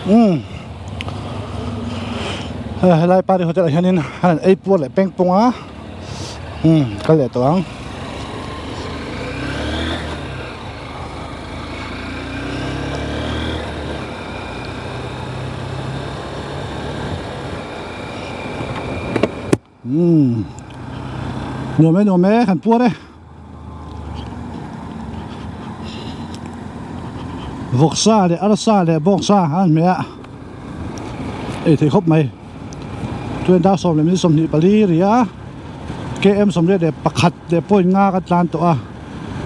Umm helai party hotel ah hianin an ei puar leh peng pung a umm kal leh tawh ang. Umm nuam e nuam e kan puar e vawksa leh arsa leh bawngsa an hmeh a ei thei khawp mai chuan dar 24 ri a km 81 leh point nga ka tlan tawh a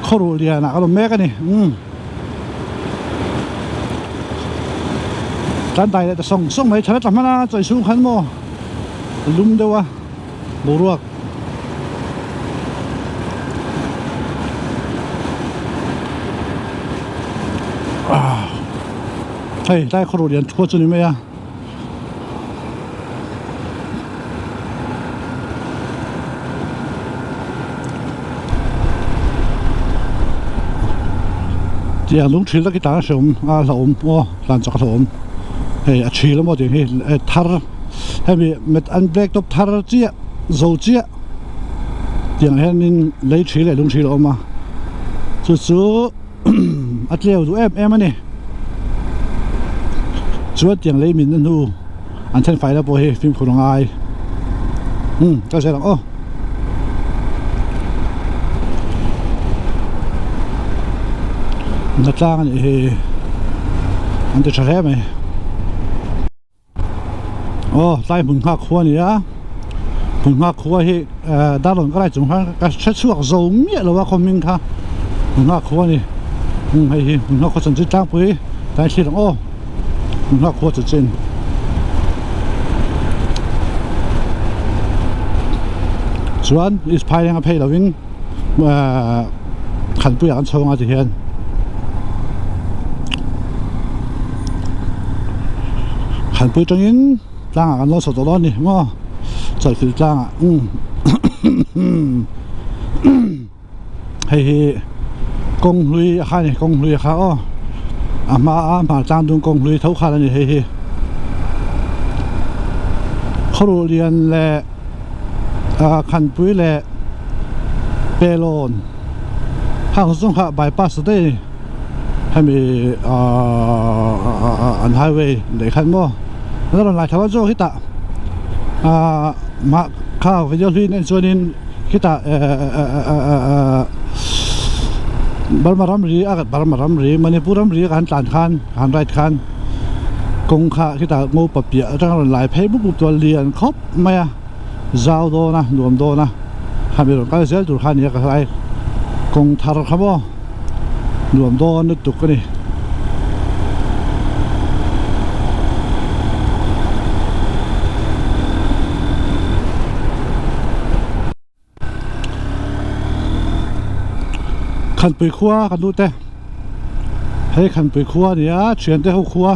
khawruh lian ah ka lawm mek a ni umm tlan dai leh ta sawng sawng mai tha la tla hman a chawi chhung khan maw lum deuh a boruak ah hei tlai khawruh lian thua chu ni mai a. Tiang lung thil tak hi tlan a hrehawm a hlauhawm aw tlan chak a hlauhawm hei a thil emaw tih hi thar hemi met an black top thar chiah zo chiah tiang hianin lei thil leh lung thil a awm a chu chu a tleu duh em em a ni chuan tiang lei min na hnu an then fai na pawh hi fimkhur a ngai umm ka zel ang aw. Hnatlang a nih hi an ti tha hle mai. Aw tlai hmun nghak khua a ni a hmun nghak khua hi eh darlawn ka lai chung khan ka hre chhuak zo miah lo a khaw hming kha hmun nghak khua a ni umm hei hi hmun nghak khua chanchin tlangpui tlai thlir ang aw hmun nghak khua chanchin. Chuan is phai lenga phei lovin eh khanpuiah kan chho anga tihian. Khanpui tangin tlangah kan lo chho tawh dawn a ni maw chawlhfil tlangah umm hei hi kawng hlui a kha a ni kawng hlui a kha aw a hma a hmar tlang dung kawng hlui tho khan a ni hei hi khawruh lian leh ah khanpui leh pelawn hang zawng kha bypass ta daih a ni. Hemi ahh an highway leh khan maw an rawn lai tho a zawk hetah ahh mah kha video hlui en chuanin khitah ehh Burma ramri a Burma ramri Manipur ramri a kan tlan khan han ride khan kawng kha khitah ngo pa piah atanga rawn lai phei bup bup chuan lian khawp mai a. Zau dawn a nuam dawn a khami rawn kal zel tur kha a ni a ka hlai kawng thar kha maw nuam dawn lutuk a ni. Khanpui khua kan duh te hei Khanpui khua a ni a thiante ho khua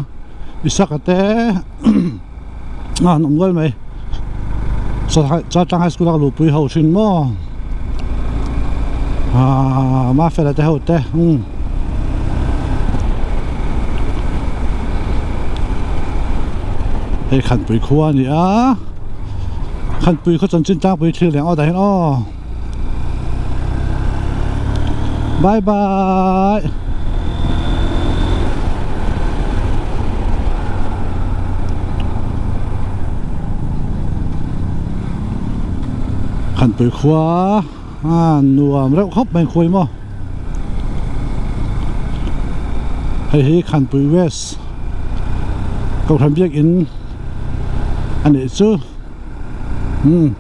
Isaka te a han awm nual mai Chaltlang high school a ka luhpui ho thin maw aaa Mafela te ho te umm hei Khanpui khua a ni a Khanpui khaw chanchin tlangpui thlir leh ang aw tah hian aw bye bye. Khanpui khua a nuam reuh khawp mai khuai maw hei hi Khanpui West Kohhran biakin a nih chu. Umm.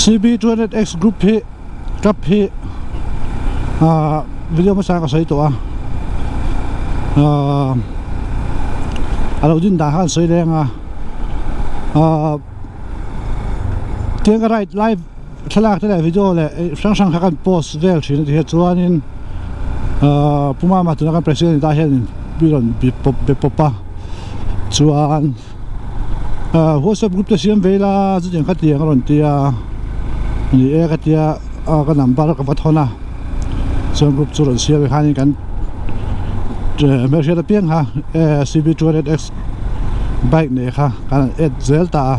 CB 200X group hi cup hi ah video hmasa ka sawi tawh a ah a lo din dan kha an sawi leng a ah tiang ka ride live thlalak te leh video leh hrang hrang kha kan post vel thin a ti hian chuanin. Ahh Pu Mama tuna kan president ta hianin mi rawn bi pawp be pawp a chuan ahh whatsapp group te siam ve ila chutiang kha tiang a rawn ti a ni e ka tia a ka number ka va thawn a chuan group chu rawn siam ve khanin kan hmelhriat apiang kha cb 200 x bike nei kha kan han add zel ta a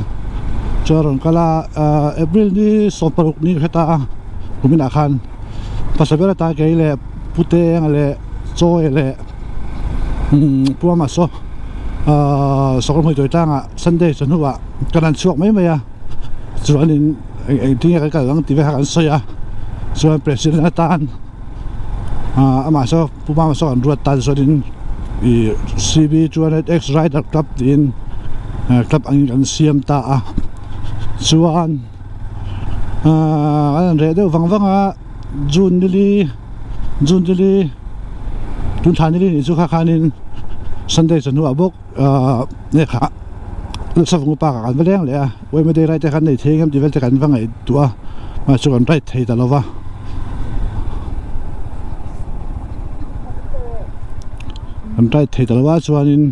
chuan a rawn kal a ahh april ni 16 ni ka hre ta a kuminah khan. Hmasa ber atan kei leh Puteng leh Chawi leh Puama saw ahh sawrkar hmui tawi tlangah Sunday chawhnuah kan han chhuak mai mai a chuanin engtin nge kan kal ang tih vel kha kan sawi a chuan president atan ahh amah saw Pu Mama saw kan ruat tan chuanin ih C B 200 X Rider Club tiin club angin kan siam ta a chuan. Ahh an reh deuh vang vang a June nili June nili tun thla nili nih chu kha khanin Sunday chawhnu ah bawk ahh nge kha Lusavunga park ah kan va leng leh a Uaima day ride te khan nei thei engem tih vel te kan va ngaihtuah a mahse kan ride thei ta lo va. Kan ride thei ta lo a chuanin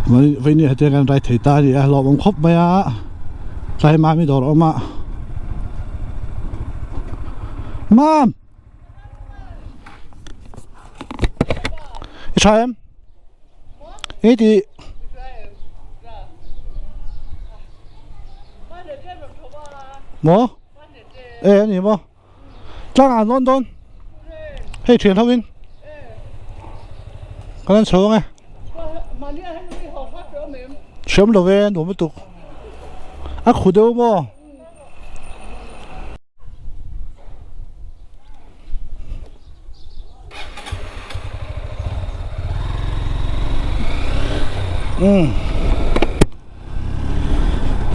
vawiin hetiang kan ride thei ta a ni a hlawhawm khawp mai a. Tlai mami dawr awm a Mam I tha em Eng ti Maw E ani maw Tlang ah an lawn dawn hei thian ho in kan an chho ang e hriam lo ve nuam lutuk a khu deuh maw.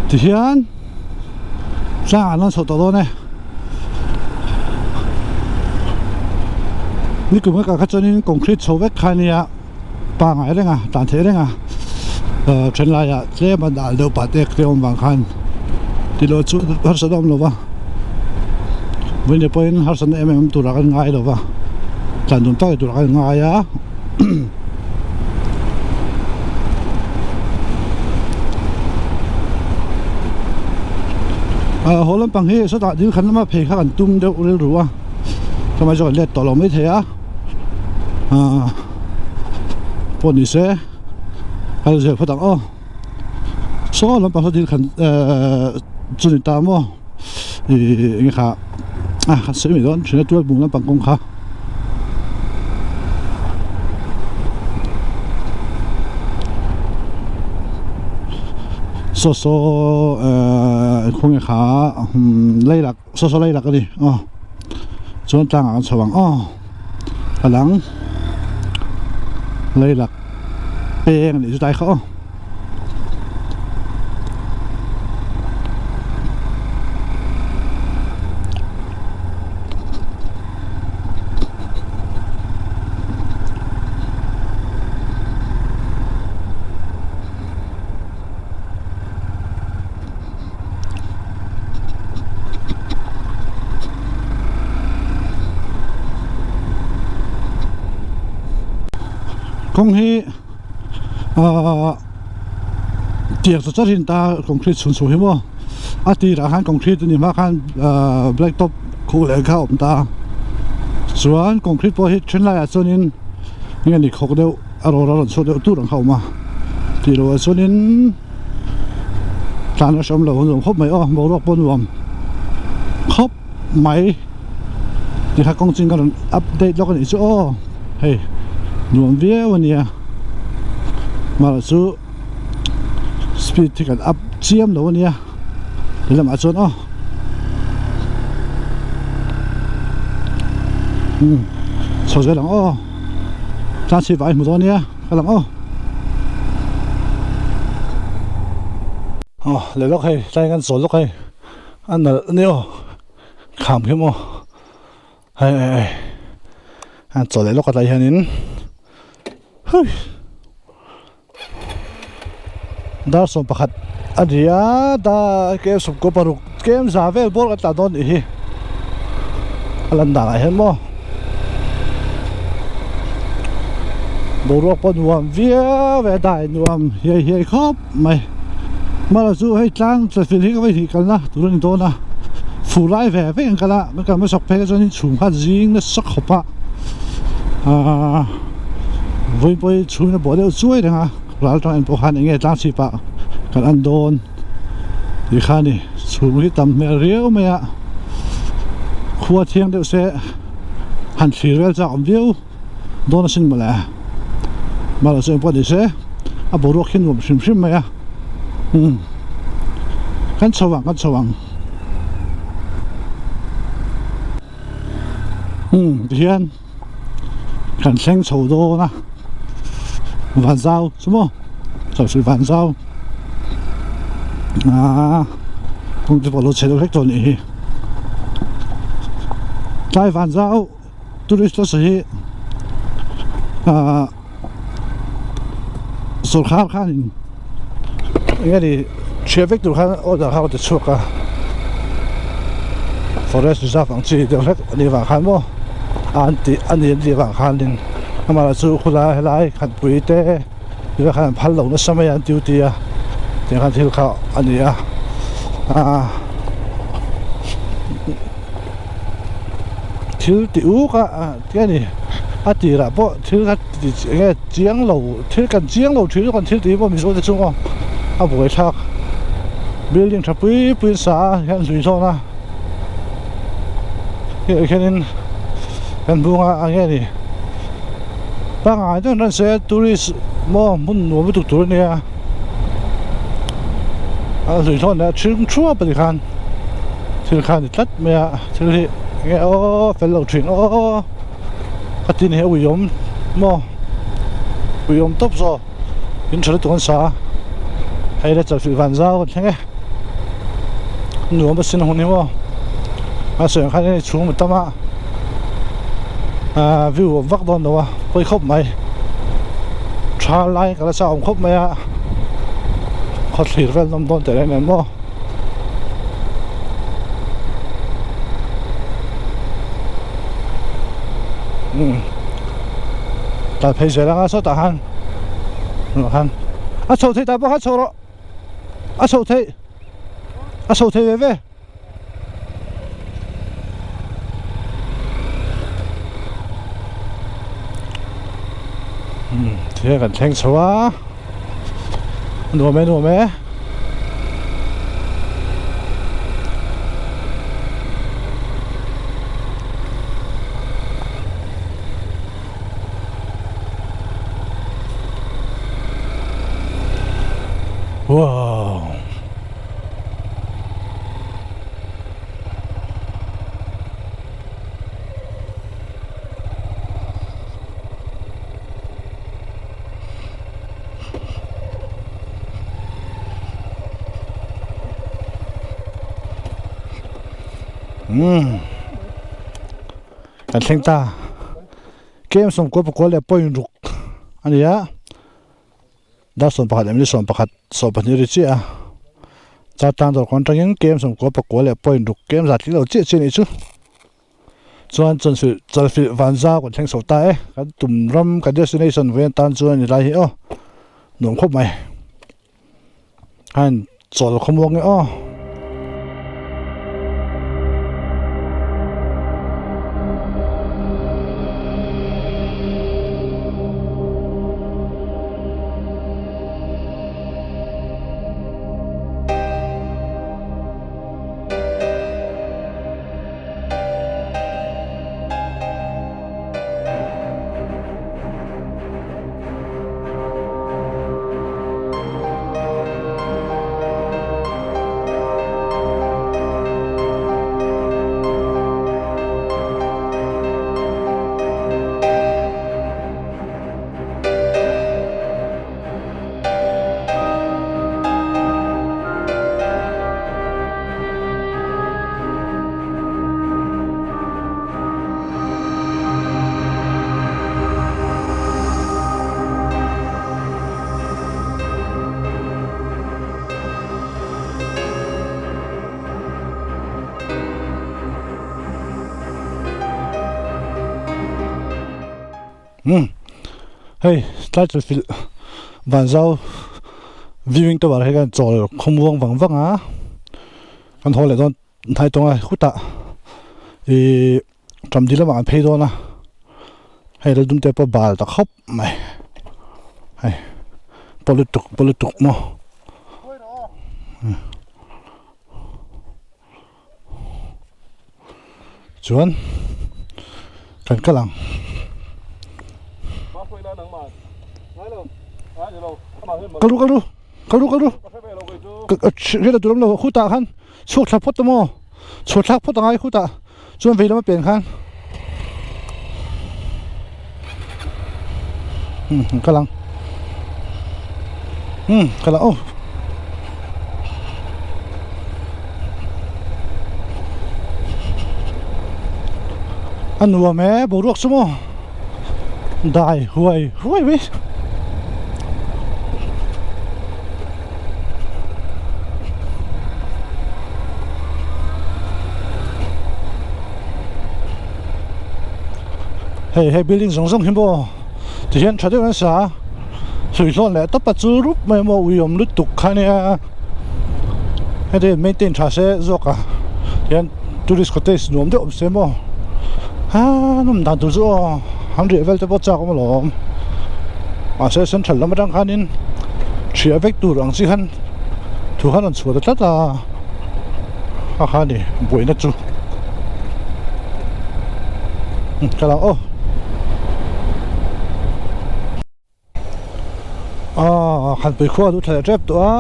Tihian tlangah an rawn chhoh tawh dawn e nikum ka kal kha chuanin concrete chho vek kha ania pangai reng a tlan theih reng a ahh then laiah tlem a dal deuh pah te te awm vang khan tilo chu harsat a awm lo va vawiin pawhin harsatna em em awm turah kan ngai lo va tlan dun tak turah kan ngai a. Ah haw lampang hi sawtah dil khan lama phei kha kan tum deuh rilru a chumai chu kan let tawh lo maithei a ah pawh ni se kal zel phawt ang aw saw lampang saw dil khan ehh chu ni ta maw ih eng kha ah kan sawi mai dawn thin a tual bung lampang kawng kha. Saw saw ehh khawnge kha lei lak saw saw lei lak a ni aw chuan tlangah kan chho ang aw a lang lei lak peng a nih chu tlai kha aw. Kawng hi ahh tiang chu charin ta concrete chhun chho hi maw a tirah khan concrete a ni hma khan ahh black top khuh leh kha a awm ta chuan concrete pawh hi then laiah chuanin nge ni khawk deuh a rawra rawn chhuak deuh tur ang kha a awm a tih loh ah chuanin tlan a hreawm lo a nuam khawp mai aw boruak pawh a nuam khawp mai tikha kawng chin ka rawn update lawk a nih chu aw hei nuam viau a nia mahla chu speed hi kan up chiam lo a nia ti lamah chuan aw umm chho zel ang aw tlang chhip ah i hmu dawn nia ka lang aw aw leh lawk hei tlai kan chawl lawk hei a nalh a nia aw kham khi maw hei hei hei an chawl leh lawk a tlai hianin hui dar 11 a ni a dar kem 16 kem za vel bawr kan tlan dawn nih hi a lan danah hian maw. Boruak pawh nuam viau e dai nuam hiai hiai khawp mai. Mara chu hei tlang chawlhfil hi ka va inhih kalna tur a ni dawn a, fur lai ve vek an kal a, kan kal hmasak phei chuan chhum kha zing nasa khawp a, aaa vawiin pawh hi chhum in a bawh deuh chuai reng a, ral tang en pawh khan eng nge tlang chhip ah kan en dawn tih kha a ni, chhum hi tam hmel riau mai a, khua thiang deuh se han thlir vel chak awm viau. Dawn asin mawle mara chu engpawh ni se a boruak hi nuam hrim hrim mai a umm kan chho ang kan chho ang umm tihian kan thleng chho dawn a vanzau chu maw chawhchilh vanzau aaa kawng te pawh a lo chhe deuh hlek tawh a nih hi tlai vanzau. Tourist nasa hi ahh sawrkhar khanin eng nge ni chhiah vek tur khan order kha a rawn ti chhuak a forest reserve ang chi deuh hlek a nih vang khan maw an tih a ni an tih vang khanin amaherawhchu khulai helai khatpui te tih khan an phal lo nasa mai a an duty a tiang khan thil kha a ni a ahh. Thil ti uk a ti a ni a tirah pawh thil kha ti eng nge chiang lo thil kan chiang lo thin kan thil tih pawh mizo te chung aw a buaithlak building tha pui pui an sa a hian hlui hlawn a hei hianin kan bunga eng nge ni pangngai deuhin rawn sawi a tourist maw hmun nuam lutuk tur a nia a hlui hlawn leh a ṭhing thuap a ni khan. Thil kha a ni tlat mai a thil hi enge aw fel lo thin aw ka ti ni hi a uiawm maw uiawm tawp zawk in tha lutuk an sa a hei le chawlhfilh van zau kan thleng e nuam asin a hun hi maw a sawi ang khan hei chhung a tam a ahh view a awm vak dawn lo a pawi khawp mai tha lai ka la chak awm khawp mai a khawthlir vel an awm dawn teh reng nen maw. Kal phei zel anga sawtah khan tunah khan a chho theih tah pawh khan chho rawh a chho theih a chho thei ve ve. Thil kan thleng chho a nuam e nuam e. Wow. Umm kan thleng ta kem sawmkua pakua leh point ruk a ni a dar 11 leh minute 11 12 ri chiah a char tan dawr kawn atangin kem 10 pakua leh point ruk kem zat tling lo chiah chiah a nih chu. Chuan chawnfilh chalfilh van zau kan thleng chho ta e kan tum ram kan destination vawiin tan chuan ni lai hi aw nuam khawp mai khan chawl khawmuang e aw. Hei title filh Vanzau viewing tower hi kan chawl khawmuang vang vang a kan haw leh dawn hnai tawng a khutah ihh Ṭamdi lamah an phei dawn a hei Laldum te pawh bal ta khawp mai hei paw lutuk paw lutuk maw. Chuan kan kal ang. Kal ru kal ru kal ru kal ru hriat tur awm lo khutah khan chhuak thla phawt emaw chhuah thlak phawt angai khutah chuan vei lama pen khan umm kal ang umm kal ang aw. A nuam e boruak chu maw dai huai huai mai. Hei he building zawng zawng hi maw ti hian tha deuh an sa a hluihlawn leh tawp a chu rup mai maw ui awm lutuk kha nia heti maintain tha se zawk a tihian tourist cottage nuam deuh awm se maw aa nawm dan tur chu aw an riah vel te pawh chak awm alawm mahse central lam atang khanin ṭhiah vek tur ang chi khan thu khan rawn chhuah ta tlat a kha kha a ni buaina chu ka lang aw aw khanpui khua a duh thla leh tep tawh a.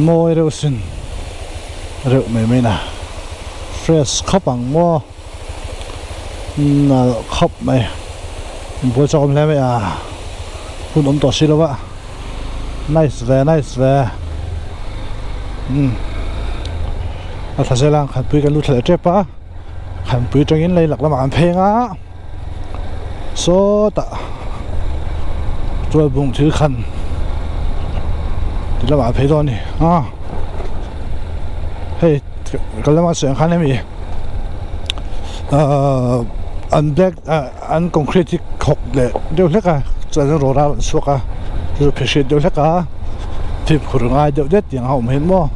Mawi reuh sin reuh mai mai na fresh khawp ang maw nalh khawp mai inbual chak awm hle mai a hun awm tawh si lo a nice ve nice ve umm a thla zel a khanpui kan lut thla leh tep a khanpui atangin lei lak lamah kan pheng a. Sawtah tualbung thil khan ti lamah a phei dawn a ni a hei ka lama sawi ang khan hemi ahh an black ah an concrete hi khawk leh deuh hlek a chuan rawra a rawn chhuak a chu chu phehriat deuh hlek a fimkhur ngai deuh det tiang a awm hian maw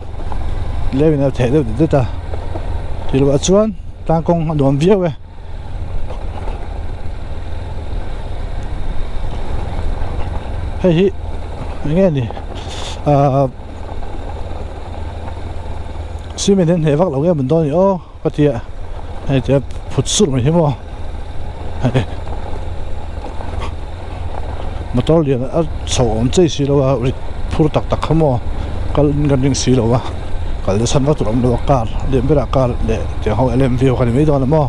leu in a theh deuh det det a tih loh ah chuan tlang kawng a nuam viau e. Hei hi eng nge ni ahh cement hian hneh vak lo nge mun dawn a ni aw ka ti a hei tia phut surh mai hi maw hei motor lian a chho awm chei si lo a rit phur tak tak kha maw kal in kan ring si lo a kal na chhan vak tur a awm lo a car lian berah car leh tiang ho lem viau kha ni mai dawn a maw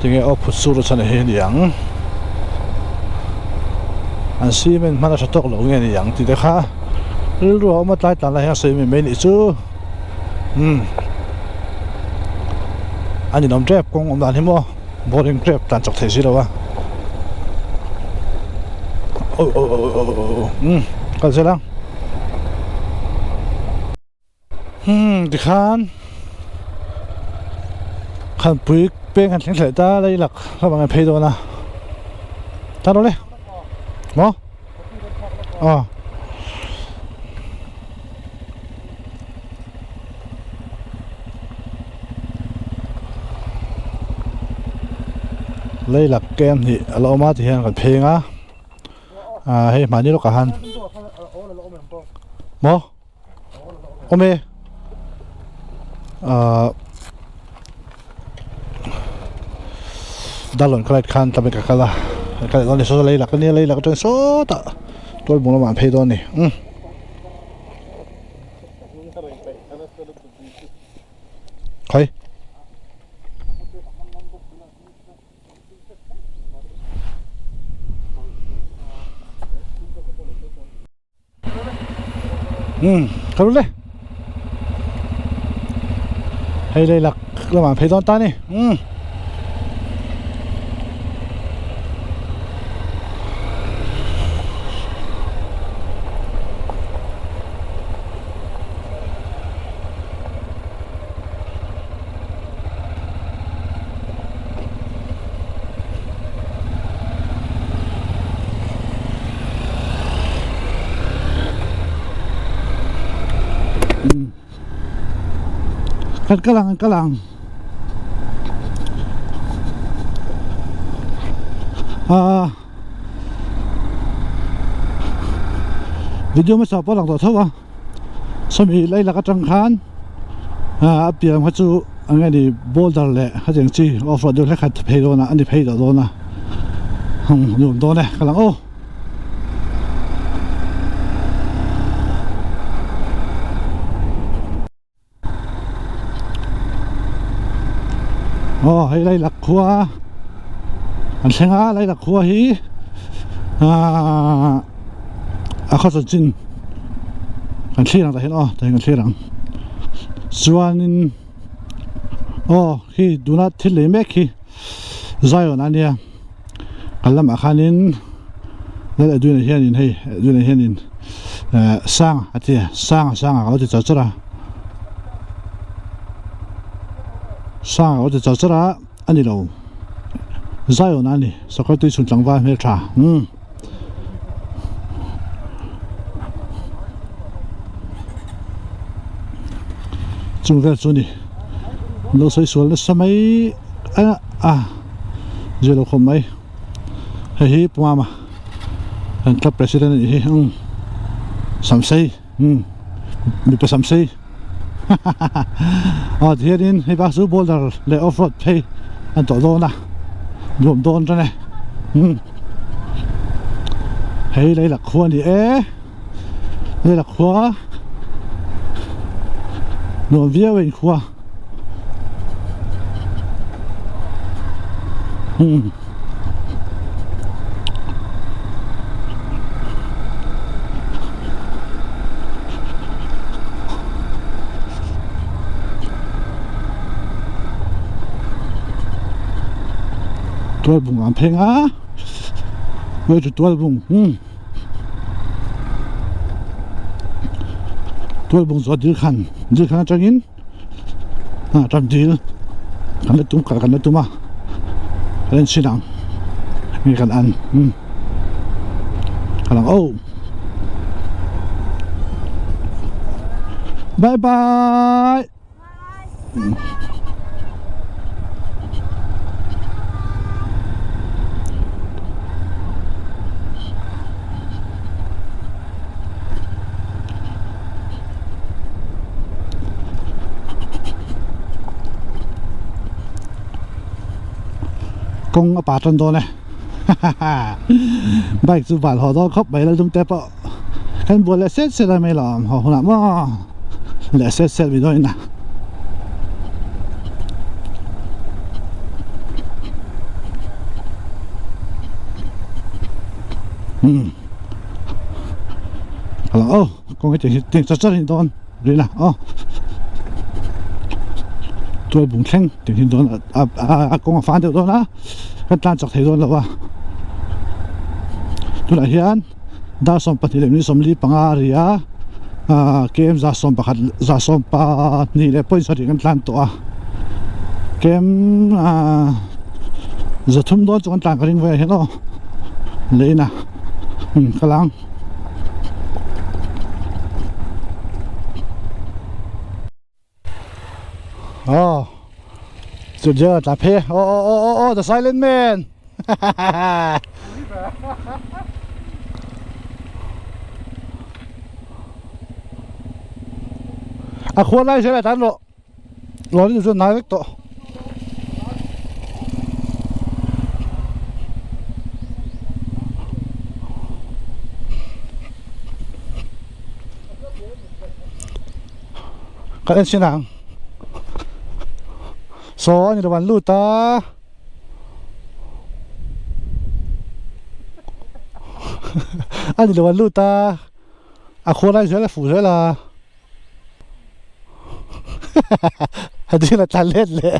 tinge aw phut sur a chhan hi a ni ang an cement hman a tha tawk lo nge a ni ang tih te kha rilru a awm a tlai tlan lai hian a sawi mai mai nih chu umm a ninawm tep kawng awm dan hi maw. Boring tep tlan chak thei si lo a oh oh oh oh oh umm kal zel ang umm tikhan khanpui peng han thleng thleh ta lei lak hlauh ang an phei dawn a tan rawh le maw aw. Lei lak kem hnih a la awm a tihian kan pheng a ah hei hmahni lawkah han maw awm e ah darlawn khalai khan tlawm in ka kal a ka kal leh dawn a ni saw lei lak ania lei lak atang sawtah tualbung lamah an phei dawn a ni umm. Khawi. Um, ka ru le. Hei lei lak lamah an phei dawn ta ni. Um. Han kal ang, han kal ang. Ah. Video hmasa pawh a lang tawh tho a. Sawmi lei lak atang khan a piang kha chu eng nge ni boulder leh hetiang chi off road deuh hlek kha phei dawn a a ni phei tawh dawn a nuam dawn e ka lang aw. Aw hei Lailak khua an thleng a Lailak khua hi ahh a khaw chanchin kan thlir ang tah hian aw tah hian kan thlir ang chuanin aw khi tuna thil lei mek hi Zion a nia kan lamah khanin lal Edwin-a hianin hei Edwin-a hianin eh sang a ti a sang sang a ka lo ti char char a sang a ka lo ti char char a a ni lo Zion a ni sakawr tui chhun tlangval hmeltha umm. Chung vel chu ni lo sawi sual nasa mai a a zia lo khawp mai hei hi pumama kan club president a nih hi umm samsei umm mipa samsei ha ha ha aw tihianin hei bak chu boulder leh off road phei an tawh dawn a nuam dawn tan e umm hei lei lak khua a ni e. Hela khua nuam viau a inkhua umm tualbung ang pheng a way to tualbung umm. Tualbung chu a dil khan dil khan atangin ah ram dil kan la tum kal kan la tum a kan en chhin ang nge kan an umm ka lang oh bye bye. Kawng a pa tan dawn e bike chu val haw dawn khawp mai la dum te pawh kan bual leh set set a mai lo haw hunah maw leh set set mai dawn in a. Um aw kawng hi tiang char char a ni dawn rin a aw tual bung thleng tiang hi dawn a a kawng a fan deuh dawn a kan tlan chak thei dawn lo a tunah hian dar 12 leh minute 45 a ri a ahh kem 11 12 leh point sarih kan tlan tawh a kem ahh 300 dawn chu kan tlan ka ring ve hian aw lei in a umm ka lang. Oh, chu je tla phe. Oh oh oh oh oh, the silent man. A khua lai se la tan ro. Lo ni chu nai vek tawh. Kan en sin ang saw a ni lo an lut a a ni lo an lut a a khual lai zel a fuh zel a a dil a tla let leh.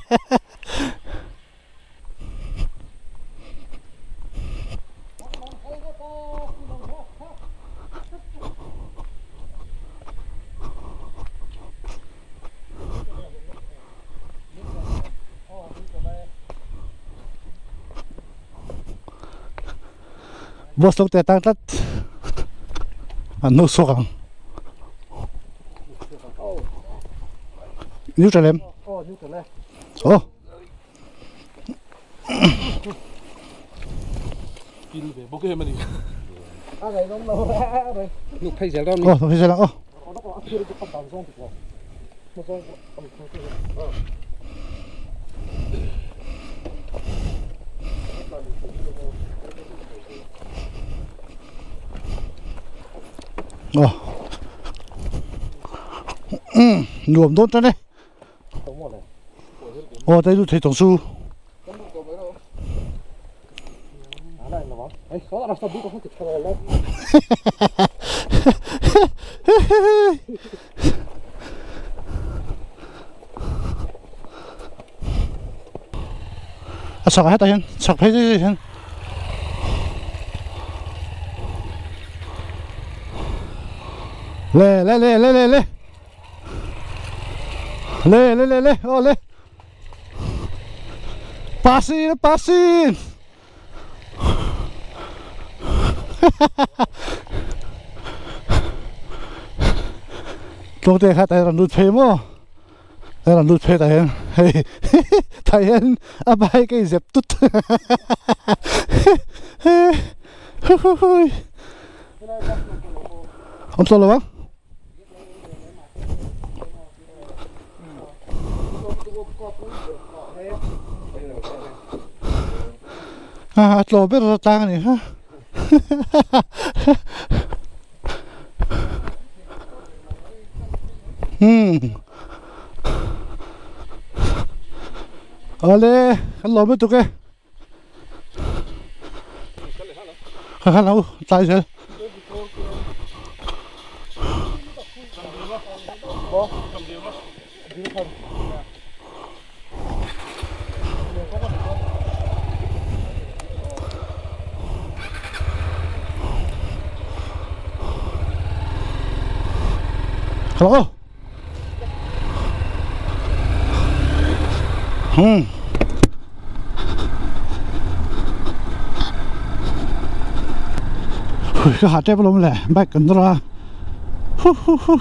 Boss lo te tang tlat an hnu chhuak ang neutral em. Aw. Aw phei zel ang aw. Aw nuam dawn tan e aw tei lut thei tawng chu a chhakah hetah hian chhak phei zui zui hian le le le le le le le le le le aw le pasin pasin Tlawngte kha tah hian rawn lut phei maw a rawn lut phei tah hian hei tah hian a bike a inzep tut awm tawh lo ang. A tlaw ber atang a ni kha umm awle kan lawm lutuk e kha kha lo tlai zel. Hello. Hui ka ha tep alawm le bike kan nawr a hu hu hu.